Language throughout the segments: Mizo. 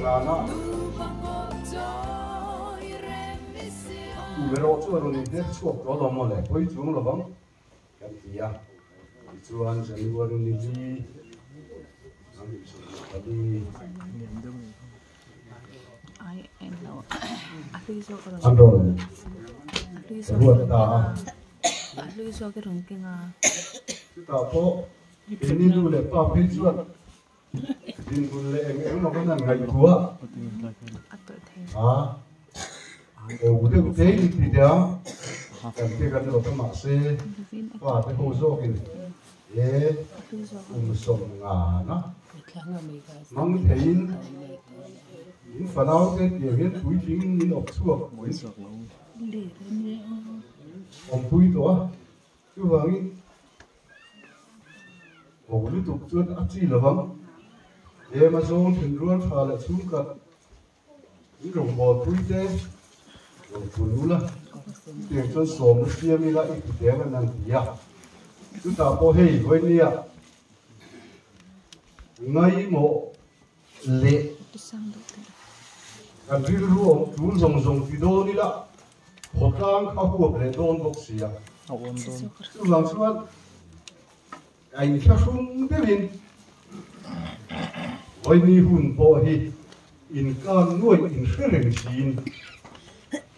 ngana a kum erawh chu a rawn inhnek chhuak tawh lo maw le, pawi chuang lo vang kan ti a. Tichuan January ni li An rawn ruat ta a. Chutah pawh keini nu leh pa phei chuan dinhmun leh eng eng emaw kan han ngaihtuah a, aw deuh te in ti teh ang kan te kan rawt a mahse pa te ho zawkin he kum 50 na hmang theiin in fanau te tiang hian puitling in awp chhuak awmpui tawh a chuvangin Ho lutuk chuan a chi lo vang. Tlem a zawng thinrual tha leh chhungkhat in rawngbawlpui te rawn pun ula, chutiang chuan sawmna siam ila i ti teng an han ti a. Chutah pawh hei vawinia ngaimawh leh kan rilru awm tul zawng zawng ti dawn ila khawtlang kha huap leh dawn bawk si a. Chuvang chuan a inthlahrung deuhin vawiini hun pawh hi inkan nuaih inhre reng siin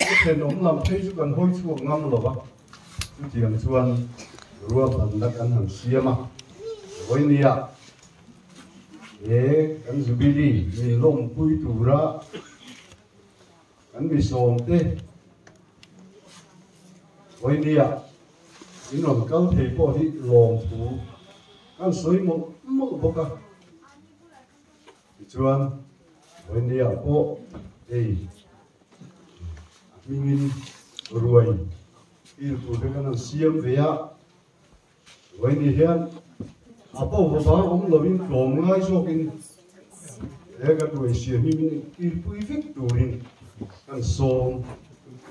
ka thenawm lam phei chu kan hawi chhuak ngam lo va, chutiang chuan ruahmanna kan han siam a, vawinia He kan Jubilee min lawmpui tura kan misawmte vawinia in rawn kal thei pawh hi lawmthu kan sawi mawlh mawlh bawk a. Tichuan vawinia pawh hei a hmingin ruai il tur te kan han siam ve a. Vawiini hian a bo va vang awm loin tlawm ngai zawkin he kan ruaisia hi min intirpui vek turin kan sawm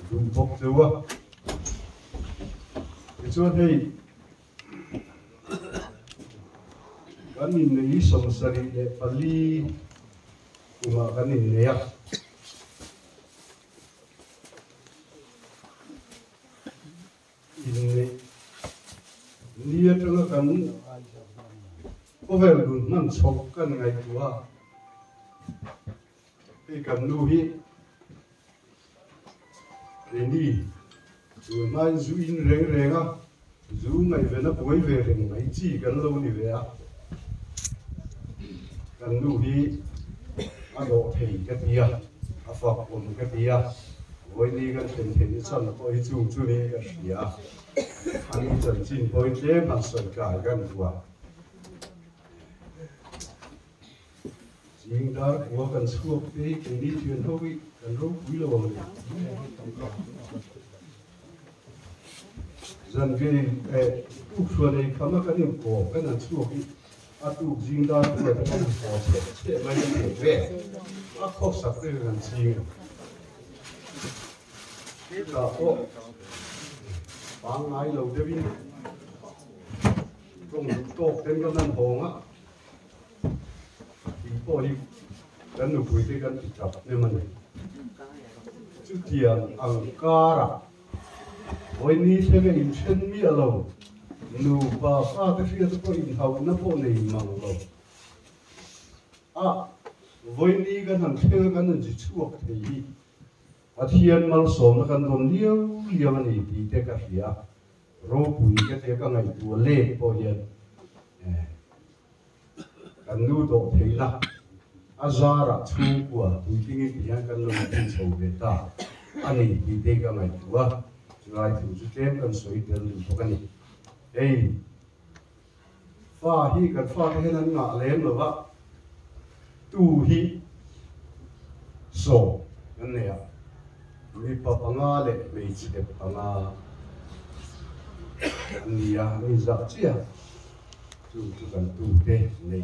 duh bawk cheu a. Tichuan hei kan innei 74 kumah kan innei a. Inneih ni atanga kan khawvel dun hman chhawk kan ngaihtuah a, hei kan nu hi keini tun hmain zu in reng reng a, zu ngaihven a buai ve reng mai chi kan lo ni ve a, kan nu hi a dawh thei ka ti a, a fak awm ka ti a. Vawiini kan thlen theih chan pawh hi chung chu niin ka hria a, ani chanchin pawh hi tlem han sawi kai kan duh a. Zing dar khua kan chhuak te hi keini thian ho hi kan ropui lo ang le. Zan vein eh tukhruan ei kham a kan inkawm kan han chhuak hi a tuk zing dar khua te kan han haw chheh chheh mai a ni ve. A khawsak te kan han ching a. Hetah pawh pangngai lo deuhin tawng duh tawk ten kan han hawng a, tih pawh hi kan nupui te kan ti tap hnem a ni. Chutiang ang karah vawiini thlenga inthen miah lo, nupa fate hriata pawh inhauhna pawh nei mang lo. A, vawiini kan han thleng a kan han zi chhuak thei hi Pathian malsawmna kan dawn liau liau a ni tih te ka hria a, ropui ka tia ka ngaihtuah let pawh hian kan nu dawh theihna a zarah chhungkua puitlingin ti hian kan lo inpun chho ve ta a ni tih te ka ngaihtuah a, chulai thu chu tlem kan sawi tel duh bawk a ni. Hei. Fa hi kan fate hian an ngah lem lo va, tu hi sawm kan nei a, mipa panga leh hmeichhe panga an ni a, an inzah chiah a, chu chu kan tute neih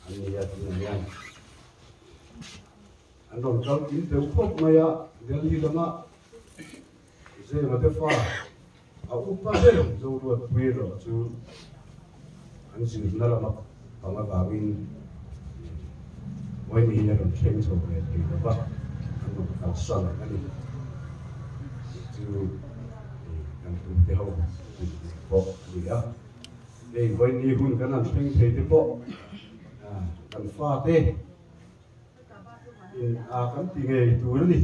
an ni a tunah hian an rawn kal kim deuh khawp mai a, Delhi lama Zema te fa A upa ber Zoruatpui erawh chu an zirna lama pang avangin Vawiin hi a rawn thleng chho ve thei lo va, an rawn kalsan a ni. Tih chu kan tute ho tih pawh a ni a. Hei vawiin ni hun kan han thleng thei te pawh kan fate in a kan ti ngei tur a ni.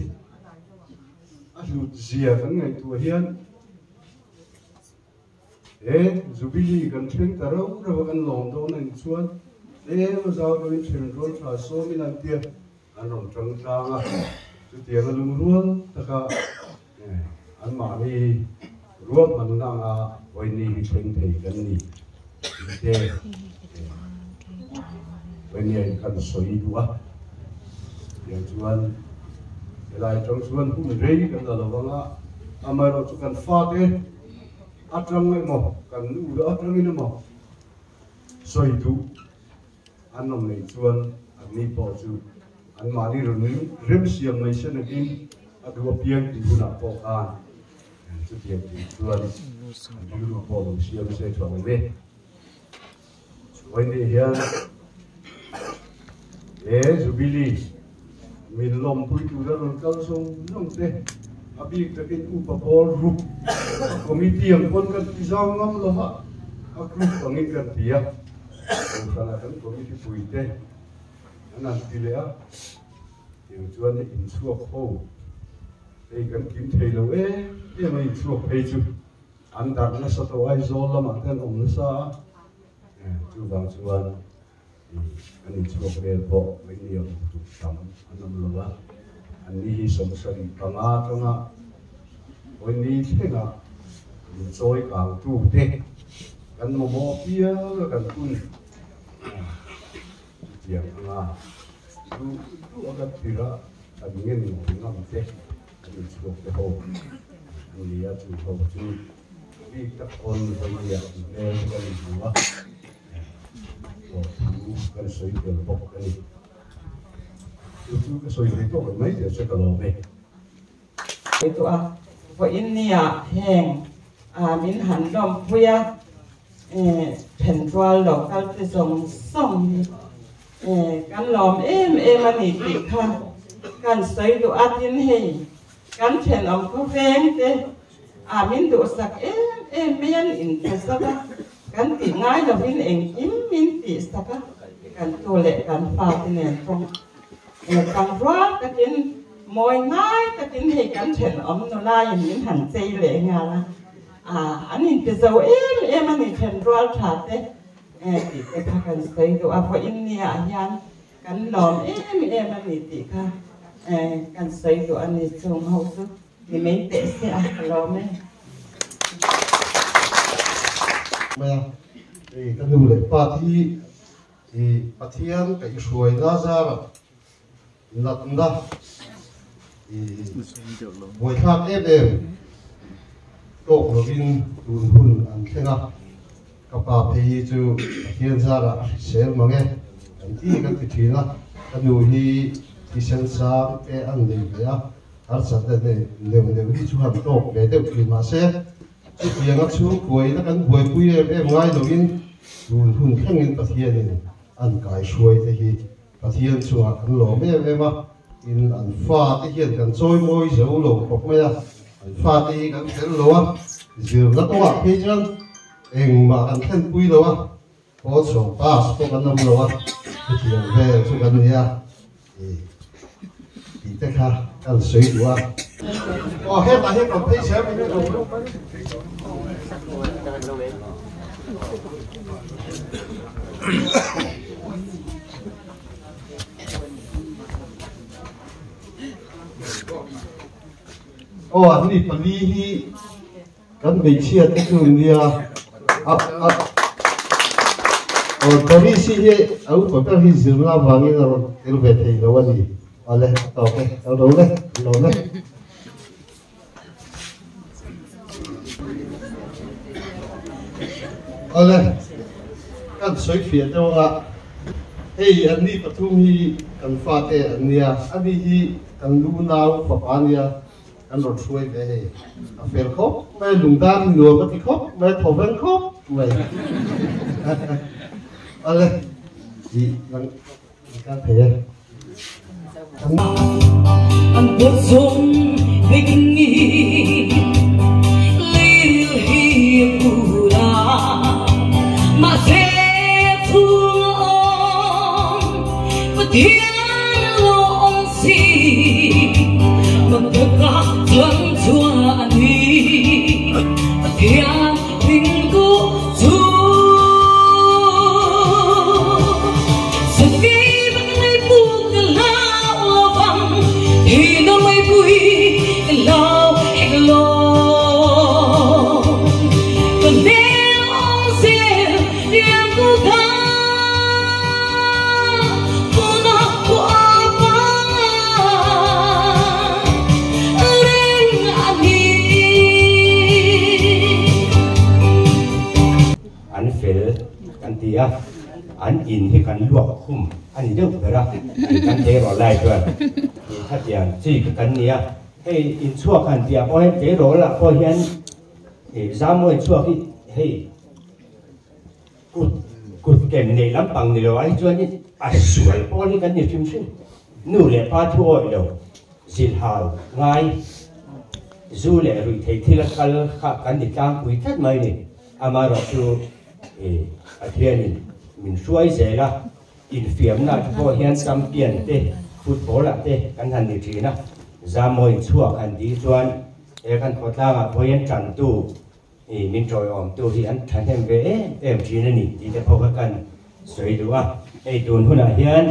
A hlut zia kan ngaihtuah hian He Jubilee kan thleng ta rau rau a kan lawm dawn a nih chuan tlem a zau deuhin then rual tha sawmin an tia an rawn tang tlang a, chutiang a lungrual taka anmahni ruahmanna anga vawiini hi thleng thei kan ni tih te vawiini ah kan sawi duh a, chutiang chuan helai atang chuan hun rei kan la lo vang a, amaherawhchu kan fate Atang emaw kan nu dah atangin emaw sawi duh an awm nei chuan anni pawh chu anmahni rawn remsiam mai se nakin a duh apiang tih hunah pawh khan chutiang tih chuan an rilru pawh lo siam se tha awm e. Vawiin hian he Jubilee min lawmpui tura rawn kal zawng zawng te a bik takin Upa Pawl Group Committee ang pawn kan ti zau ngam lo va, a group angin kan ti a, Kohhrana kan committee pui te an han ti leh a, tiang chuan inchhuak ho hei kan kim thei lo em em a inchhuak phei chu. An darh nasa tawh Aizawl lamah te an awm nasa a, chuvang chuan an inchhuak vel pawh Vainiam tuk tam an awm lo a, an ni hi 75 atanga Vaini thlenga min chawi kangtu te kan mamawh pial a kan hun chutiang anga duh duh a kan tirh a kan ngen ngawm ngam te An inchhuak te ho an ni a, chu ho chu bik tak pawn vawiah an hmel te kan inhmu a, aw thu kan sawi tel bawk a ni. Chu chu ka sawi thei tawk mai teh che ka lawm e. Ngaihtuah a, vawiin nia heng a min han lawmpui a, thenrual lo kal te zawng zawng hi kan lawm em em a ni tih kha kan sawi duh a, tin hei kan thenawm khawveng te a min duhsak em em mai an intha zauh a, kan tih ngai lovin engkim min tihsak a, kan tu leh kan fa te nen pawh tangrual takin mawi ngai takin hei kan thenawm nulaiin min han chei leh nghal a. An inti zo em em a ni then rual tha te tih te kha kan sawi duh a, vawiin nia hian kan lawm em em a ni tih kha kan sawi duh a ni chung ho chu ni mai teh se a ka lawm e. Mai a, ka nu leh pa thi Pathian ka i hruai na zara Natna i buaithlak em em tawk lovin tun hun an thleng a, ka pa phei hi chu Pathian zarah a hrisel mang e kan ti kan ti thin a, ka nu hi thisen sang te an nei ve a, harsatna nei neuh neuh hi chu han tawk ve deuh thin mahse chutianga chhungkuaina kan buaipui em em ngai lovin tun hun thlengin Pathianin an kaihruai te hi Pathian chungah kan lawm em em a, tin an fate hian kan chawi mawi zo lo khawp mai a, an fate hi kan fel lo a, zirna kawngah phei chuan engmah kan thlenpui lo a, pawl chhawng pass pawh kan awm lo a, hetiang vel chu kan ni a, tih te kha kan sawi duh a. Aw hetah hian kan phei zel mai lo. Aw an ni pali hi kan hmeichhia te chu nia a a aw Doris hi a upa ber hi zirna avangin a rawn tel ve thei lo a ni awle a tawp e kal ro le lo le. Awle, kan sawi fiah deuh a, hei an ni pathum hi kan fate an nia, ani hi kan lu nau fapa a nia, kan rawn hruai ve hei, a fel khawp mai, lungdar hi nuam a ti khawp mai, thaw veng khawp mai. Awle, ih, kan thei e. An bawlzawm vek ni leiril hi a phur a, mahse chhung a awm Pathian a lo awm si, mak taka chhan chhuah a ni Pathian ringtu chu. Sakei bak mai pu ka hlau lo vang, thihna mai pui ka hlau hek lo. Ka hmel awm zel riam tu kha, tunah pawh a pang a reng a ni. An fel kan ti a, an in hi kan luak khum a ni deuh ber a, kan tleirawl lai chuan tih khatiang chi kha kan ni a, hei inchhuak han tih ah pawh hian tleirawl ah pawh hian ih Zamawii chhuak hi hei kut kut kem nei lampang ni lo ah hi chuan a sual pawl hi kan ni hrim hrim, nu leh pa thu awih lo zilhau ngai zu leh ruihtheih thil a kal kha kan ni tlangpui tlat mai ni. Amaherawh chu Pathianin min hruai zel a, infiamna te pawh hian champion te, football ah te kan han ni thin a, Zamawin chhuak han tih chuan he kan khawtlangah pawh hian tantu min tawiawmtu hi an thahnem ve em em thin a ni tih te pawh kha kan sawi duh a. Hei tun hunah hian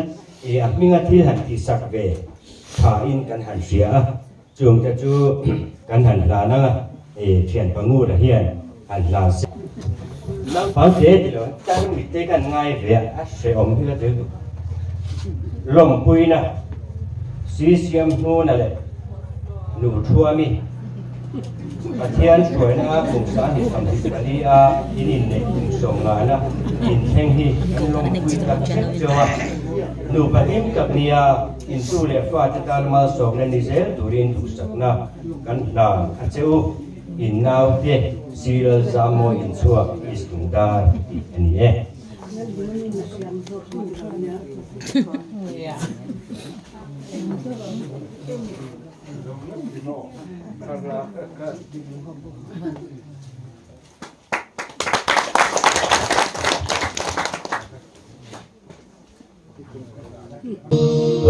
a hminga thil han tihsak ve thain kan han hria a. Chungte chu kan han hlan ang a, thian Pangura hian han hlan se. Naupang te ti lo tan mitte kan ngai ve a, a hrehawm hi ka tel duh. Lawmpuina, Sisiam hnuna leh Nuthuami, Pathian hruaina a kum sahnih sawmhnih pali a in inneih kum sawm ngana inthleng hi kan lawmpui tak zet cheu a, nupa hlim tak nia. Intu leh fate tan malsawmna ni zel turin duhsakna kan hlan a che u. In naute Cyril Zammawi inchhuak East Lungdar tih a ni e.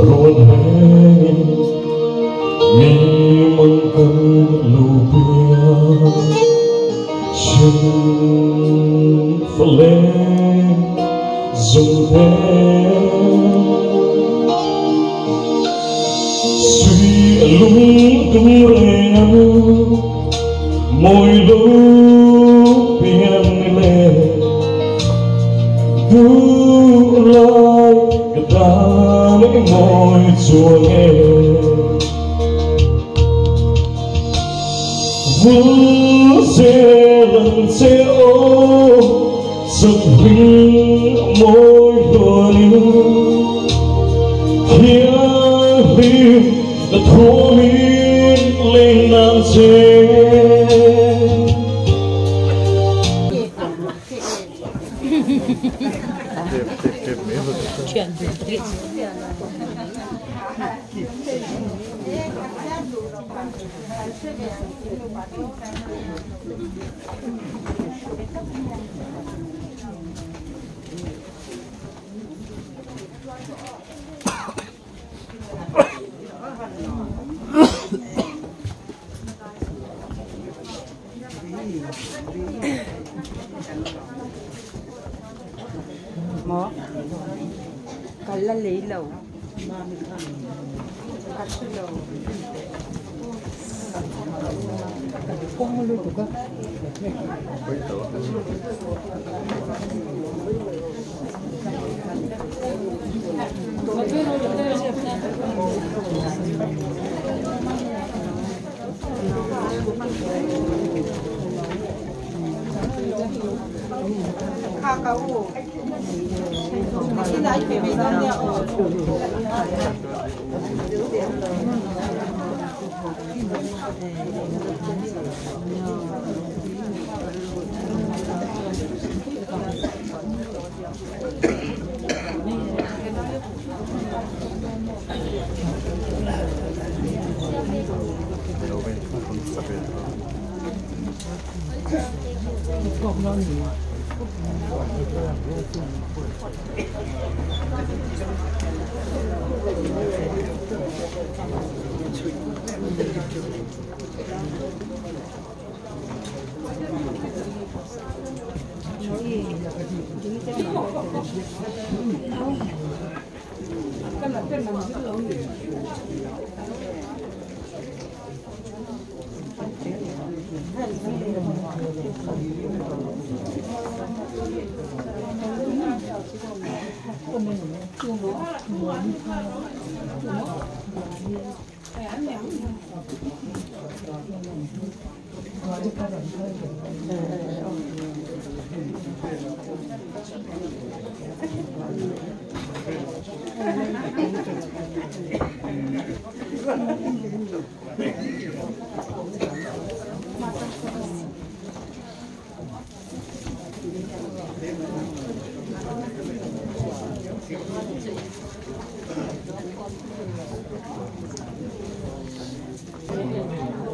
Rawn hengin mi mang kan lu pia Sin fale zung te Suy lung tum reng Môi lu pian le Du lai ka dan i mawi chuang e Vul zel ang che aw Sak hming a mawi hluanin Thianghlim na thuamin leng nan che. Maw ka la lei lo ka hre lo.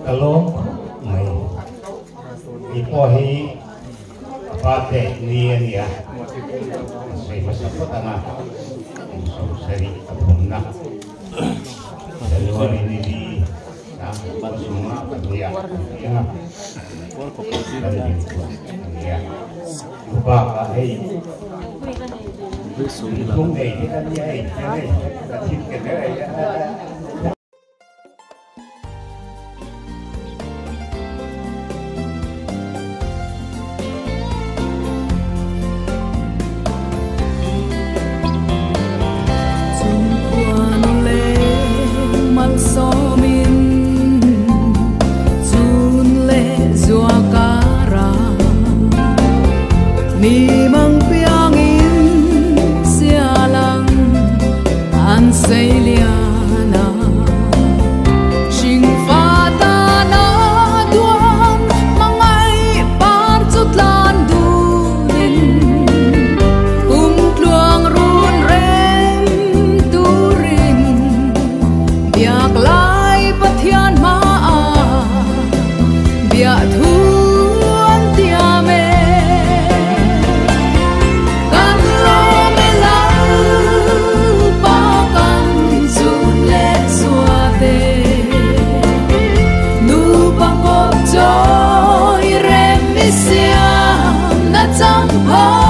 Kalong mai i po hi pate ni ania sei masapot na so seri apum na Januari ni di na semua ya ya ya lupa ka hei không để cái này này là thịt cái này. Chẳng